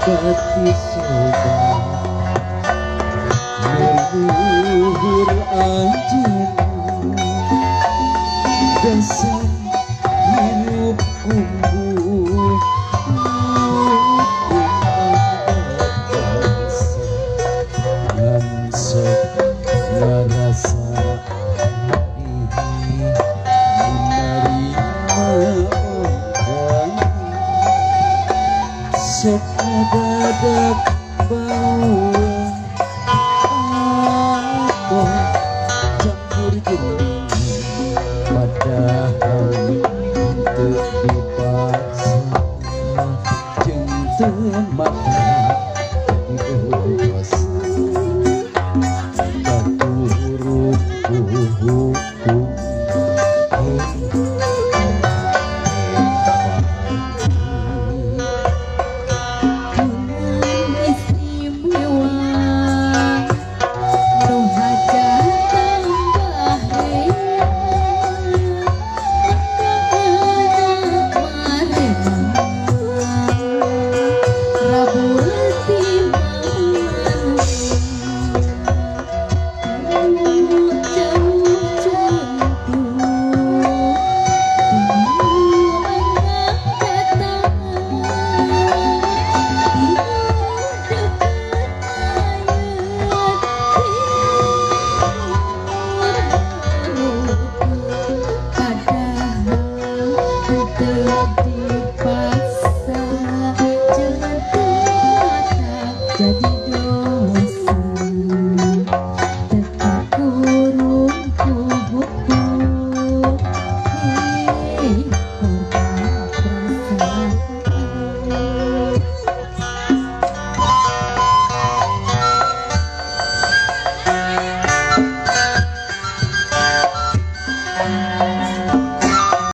Ngobati sobat leluhur anjeun dasar hirup kumbu ngan sok ngarasa sok dadak bau atau campur jeung padahal teu dipaksa jeung teu mata dosa katurut ku hukum. Jadi dosa tetap kurung ku hukum, hei korban perasaan.